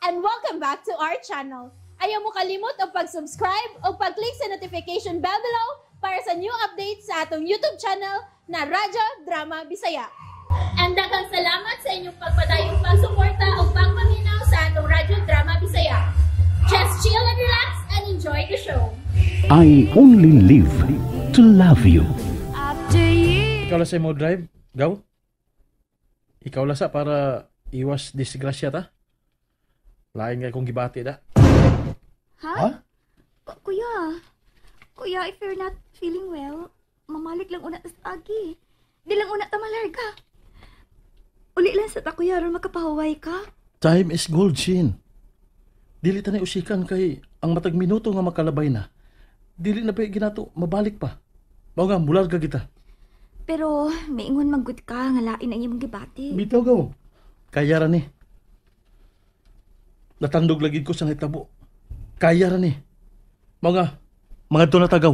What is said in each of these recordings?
And welcome back to our channel. Ayaw mo kalimot og pag-subscribe o pag-click sa notification bell below para sa new updates sa atong YouTube channel na Radyo Drama Bisaya. And daghang salamat sa inyong pagpadayong pagsuporta o pagpaminaw sa atong Radyo Drama Bisaya. Just chill and relax and enjoy the show. I only live to love you. Ikaw lang sa mo drive, Gaw? Ikaw lang sa para iwas disgrasya ta? Lain nga kong gibati da. Ha? Ha? Kuya, kuya, if you're not feeling well, mamalik lang una tas agi. Di lang una ta malarga. Uli lang sa ta, kuya, aron makapahuway ka. Time is gold, Shin. Dili ta na usikan kay ang matag minuto nga makalabay na. Dili na pa ginato mabalik pa. Mao nga mularga kita. Pero maingon man gud ka nga lain ang imong gibati. Bitaw, Gaw. Kaya ra ni. Natandog lagi ko sa nahitabo. Kaya ra ni. Mao nga, mga na ta, Gaw.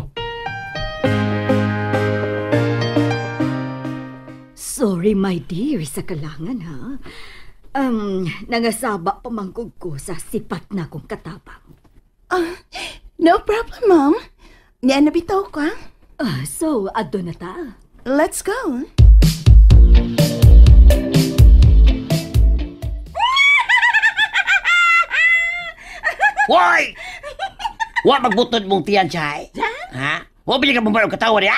Sorry, my dear, sa kalangan, ha? Nangasaba pa man gud ko sa sipat na kong katabang. No problem, Mom. Niya na bitaw ka. Ah, so, adto na ta. Let's go. Hoy! Wa magbutod mong tiyan, Chay. Ha? Wa ba ka bumbarog katawa niya?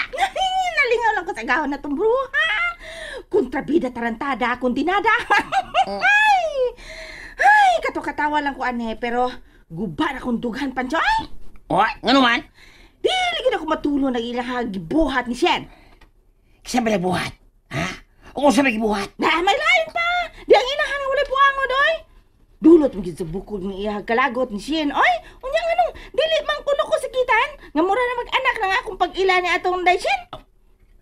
Nalingaw lang ko sa gahon na itong bruha. Kontrabida tarantada, kundinada. Ay! Ay, kato-katawa lang ko ane, pero guba na kong dughan, Pancho. Ay! Hoy, ngano man? Dili gid ako matulo ng ilang gibuhat ni Shen. Kinsa ba buhat? Ha? O unsa may gibuhat? Na, may lain pa. Di ang inahan nga walay buangon, oy. Dulot mo gid sa bukog ni iya kalagot ni Shen, oy. Unya nganong dili man kuno ko sakitan nga mura na mag-anak na nga akong pag-ila ni atong Day Shen.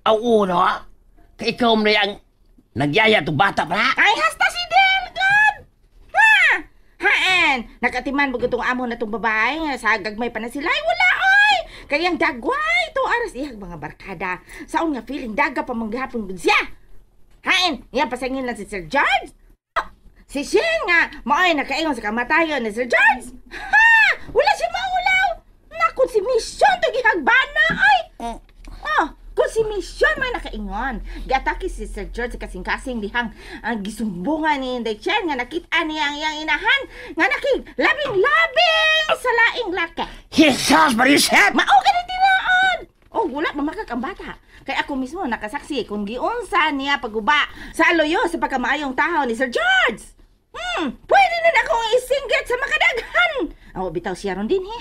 Aw, uno, ha? Kay ikaw man ang nagyaya itong bata pa. Ay, hasta si Del, God! Ha? Haan, nakatiman mo itong amo na itong babae nga sa gagmay pa na sila. Ay, wala, oy! Kayang dagway, to aras ihag mga barkada. Saon nga feeling daga pa manggahapon gud siya. Hain, iya pasangin lang si Sir George. Ah, si Shen nga, maoy nakaingon sa kamatayon ni Sir George. Ha! Wala siya maulaw. Naku, si Mission to gihagbana, ay! Oh, kung si Mission may nakaingon, giatake si Sir George sa kasing-kasing dihang ang gisumbungan ni Inday Chen nga nakita niya ang iyang inahan nga nakig labing-labing sa laing laki. Jesus, Marisette! Mao ka ni tinaon! Oh, wala mamakak ang bata. Kay ako mismo nakasaksi kung giunsa niya paguba sa aloyo sa pagkamaayong tao ni Sir George. Pwede na na akong isinggit sa makadaghan. Oh, bitaw siya ron din, he.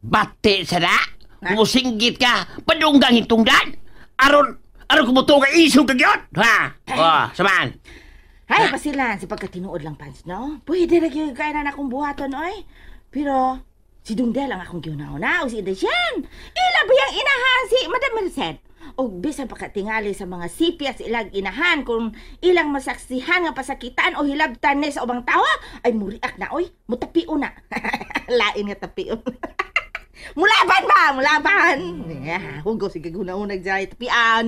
Bati sa na? Kumusinggit ka, padunggang hitungdan. Aron, aron kumutuo ka isog ka gyud. Ha? Oh, saman. Hay, basilan, sa pagkatinuod lang, Pans, no? Pwede na gyud kaya na akong buhaton, oy. Pero, si Dungdel ang akong giuna-una, o si Inday Shen. Ila ba yung inahan si Madam Merced? O bisan pa katingali sa mga sipya sa ilang inahan, kung ilang masaksihan nga pasakitan o hilabtan ni sa ubang tawa, ay muriak na, oy. Mutapio na. Lain nga tapio. Mulaban ba? Mulaban! Yeah, hugaw sige guna-unag dyan, tapian.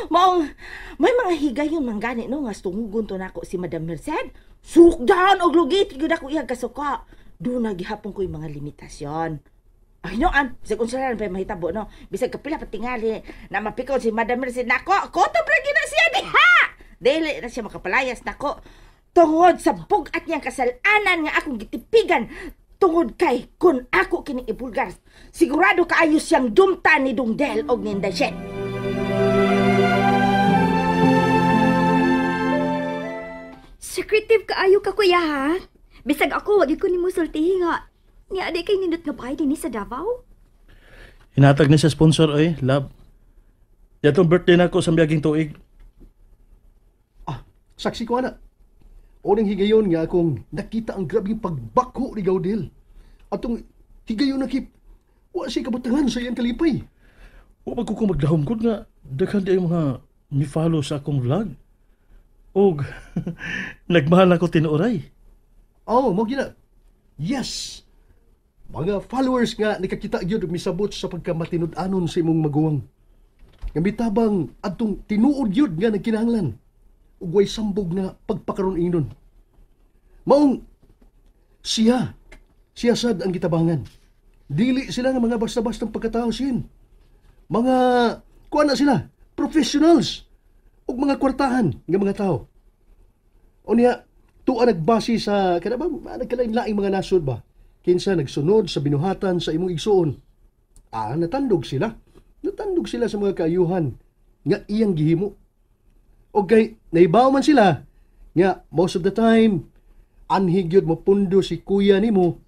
Maong, may mga higayon man gani, no, nga tungugon to nako si Madam Merced. Sukdan og lugit, gyud ako iyang kasuka. Doon na gihapon ko yung mga limitasyon. Ay, no, an, bisag unsa lang pa mahitabo, no? Bisag kapila patingali na mapikaw si Madam Merced nako, koto pra gyud na siya diha. Dili na siya makapalayas nako. Tungod sa bug-at niyang kasalanan nga akong gitipigan, tungod kay kun ako kini ibulgar, sigurado kaayo siyang dumta ni Dungdel og Ninda Shen. Secretive kaayo ka, kuya, ha? Bisag ako, wag ko nimo sultihi nga. Niya di kay nindot nga bahay dinhi sa Davao. Hinatag ni sa sponsor, oy, love. Yatong birthday na ako sa miyaging tuig. Ah, saksi ko ana. Unang higayon nga akong nakita ang grabing pagbako ni Gaudel. Atong higayon na kip, wa siya kabutangan sa iyang kalipay. Wa pa ko kung magdahom ko nga daghan di ang mga mi-follow sa akong vlog. Og nagmahal ako tinuoray. Oh, mo gina. Yes. Mga followers nga nakakita gyud og misabot sa pagkamatinud-anon sa imong maguwang. Nga mitabang adtong tinuod gyud nga nagkinahanglan. Ug way sambog nga pagpakaron ingnon. Maong siya sad ang gitabangan. Dili sila nga mga basta-bastang pagkatao sin. Mga kuan na sila, professionals ug mga kwartahan nga mga tao. Unya tuwa nagbase sa kada ba nagkalain-laing mga nasod ba? Kinsa nagsunod sa binuhatan sa imong igsuon. Ah, natandog sila. Natandog sila sa mga kaayuhan nga iyang gihimo. Okay, naibaw man sila nga most of the time anhi gyud mopundo si kuya nimo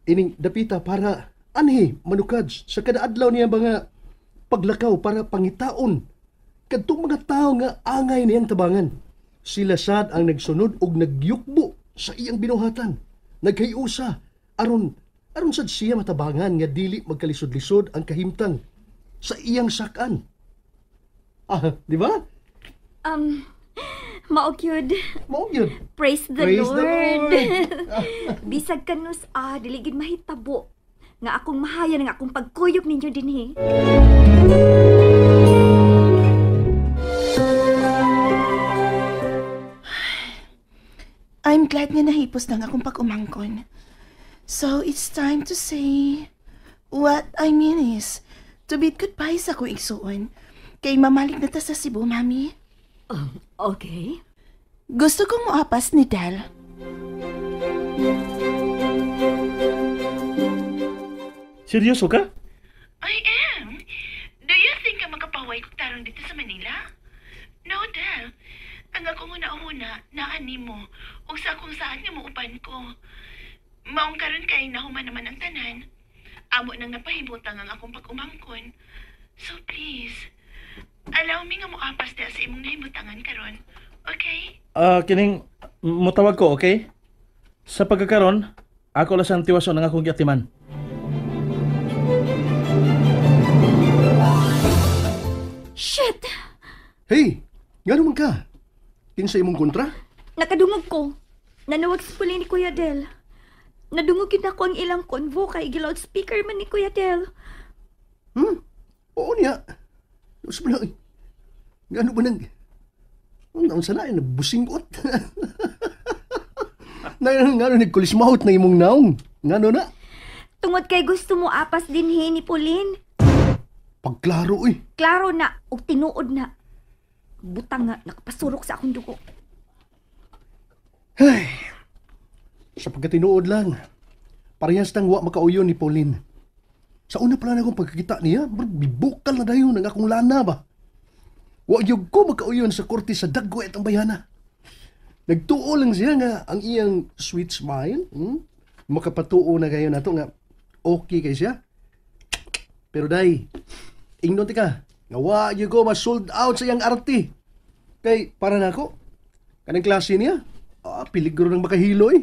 ining dapita para anhi manukad sa kada adlaw niya mga paglakaw para pangitaon kadtong mga tawo nga angay niyang tabangan. Sila sad ang nagsunod og nagyukbo sa iyang binuhatan. Naghiusa aron sad siya matabangan nga dili magkalisod-lisod ang kahimtang sa iyang sakan. Ah, di ba? Mao gyud. Mao gyud. Praise the Praise Lord. The Lord. Bisag kanus dili gid mahitabo nga akong mahaya nga akong pagkuyog ninyo dinhi. I'm glad nga nahipos nang akong pag-umangkon. So it's time to say what I mean is to bid goodbye sa akong igsuon. Kay mamalik na ta sa Cebu, Mami. Okay. Gusto kong moapas ni Del. Seryoso ka? I am. Do you think ang makapaway kong tarong dito sa Manila? No, Del. Ang akong una-una, naani mo, o sa kung saan nga muupan ko. Maong karon kay nahuman naman ang tanan. Amo nang napahimutang ang akong pag-umangkon. So please, allow me nga moapas diha sa imong nahimutangan karon. Okay? Kining mutawag ko, okay? Sa pagkakaron, ako lang sa tiwason ang akong giatiman. Shit! Hey, ngano man ka? Kinsa imong kontra? Nakadungog ko. Nanawag sa puli ni Kuya Del. Nadungog yun ako ang ilang convo kay gi-loudspeaker man ni Kuya Del. Oo niya. Ngano ba nang... Ang sana ay nabusingot. Ngano nagkulismahot na imong naong. Ngano na? Tungod kay gusto mo apas dinhi ni Pauline. Pagklaro eh. Klaro na ug tinuod na. Butang nga nakapasurok sa akong dugo. Ay, sa pagkatinuod lang, parehas tang wa makauyon ni Pauline. Sa una pala na akong pagkakita niya, bibukal na dayon ang akong lana ba. Wa gyud ko makauyon sa korte sa dagwet ang bayana. Nagtuo lang siya nga ang iyang sweet smile, makapatuo na kayo nato nga okay kay siya. Pero day, ingnon tika, nga wa gyud ko ma-sold out sa iyang arte. Kay para nako, kanang klase niya, peligro ng makahilo eh.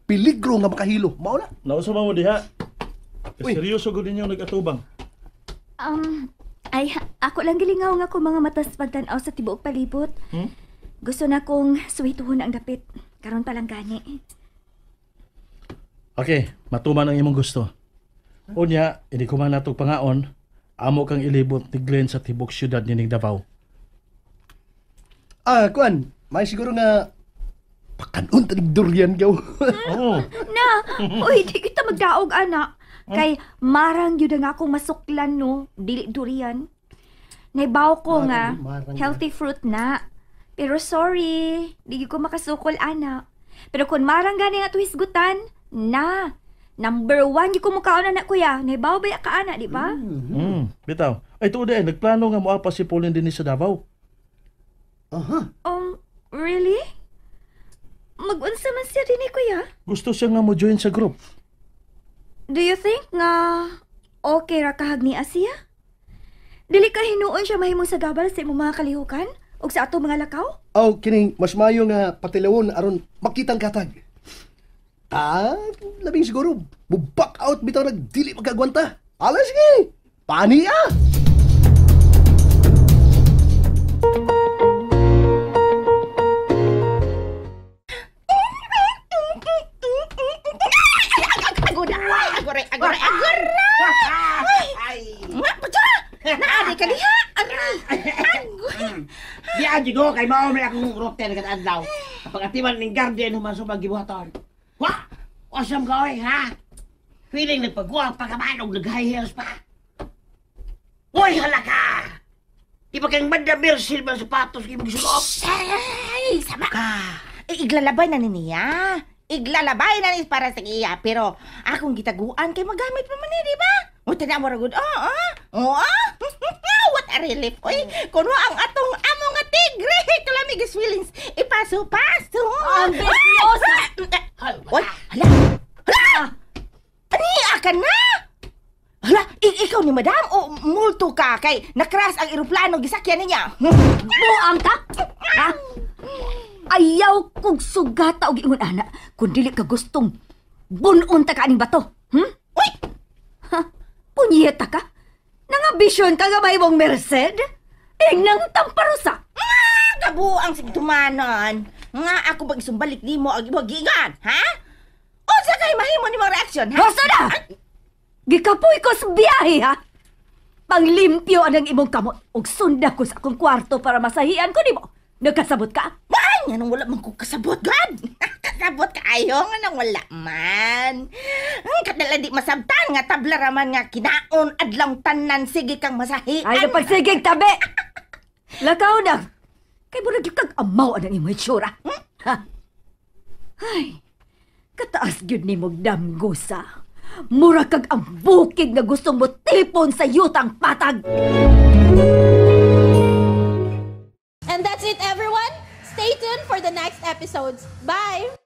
Peligro nga makahilo. Mao na. Nausa ba mo diha? Uy. Seryoso gud ninyo nag-atubang. Ay, ako lang gilingaw nga ko mga matas pagtan-aw sa tibuok palibot. Gusto na kong suwituhon ang dapit. Karon pa lang gani. Okay, matuman ang imong gusto. Unya, ini ko man natog pangaon, amo kang ilibot ni Glenn sa tibok syudad nining Davao. Ah, kuan, may siguro nga pakanon tanig durian gaw. Oo. Na, uy, di kita magdaog, ana. Kay marang yun ang akong masuklan, no? Dili durian. Naibaw ko nga, marang healthy fruit na. Pero sorry, di ko makasukol, ana. Pero kung marang gani nga tuhisgutan, na. Number 1, di ko mukaon na, kuya. Naibaw ba ka, ana, di ba? Bitaw. Ay, tuod eh, nagplano nga moapa si Pauline din sa Davao. Aha. Really? Mag-unsa man siya din, kuya? Gusto siya nga mo join sa group. Do you think nga okay ra kahag ni Asia? Dili ka hinuon siya mahimong sa gabal sa imong mga kalihukan ug sa ato mga lakaw? Oh, kining mas mayo nga patilawon aron makitang katag. Ah, labing siguro mo-back out bitaw nagdili magkagwanta. Ala sige. Pani ah. Agoray, agoray, agoray! Ay! Nga, Naari ka diha! Aray! Agoy! Di aji ko kay mao may akong rote na adlaw. Pagatiman ning garden human sa gibuhaton. Wa! Awesome ka oy, ha? Feeling nagpagwapa ka man og nag-high heels pa. Uy, hala ka! Di ba kang Madam Mercil ba sapatos kay imong gisuot? Ay, sama. Ka. Eh, iglalabay na ni niya. Iglalabay na ni para sa iya. Pero akong gitaguan kay magamit pa man ni, di ba? O, tanaw mo ra gud. Oo, oo. Oo. What a relief. Uy, kuno ang atong amo nga tigre. Kalamig feelings. Ipaso-paso. Ambisyosa! Uy, hala. Hala! Ani, ka na! Hala, ikaw ni madam o multo ka kay nakras ang eroplano gisakyan niya. Buang ka? Ha? Ayaw kog sugata og ingon ana kun dili ka gustong bunon ta ka aning bato. Uy! Ha? Punyeta ka? Nangambisyon ka nga mahimong Merced? Ingnang tamparusa. Ah, kabuang sigtumanon. Nga ako bang isumbalik nimo ang imong giingon, ha? Unsa kay mahimo nimo reaksyon, ha? Basta na! Gikapoy ko sa biyahe, ha? Panglimpyo anang imong kamot ug sunda ko sa akong kwarto para masahian ko nimo. Nagkasabot ka? Ay, nga nang wala man ko kasabot, God! Kasabot kaayo, nga nang wala man. Kadala di masabtan, nga tabla raman nga kinaon, adlaw tanan, sige kang masahian. Ay, napagsigig tabi! Lakaw na! Kay murag yung kag amaw anang imong itsura. Ha? Ay, kataas gyud ni mong damgusa. Mura kag ang bukid nga gustong mo tipon sa yutang patag. And that's it, everyone. Stay tuned for the next episodes. Bye!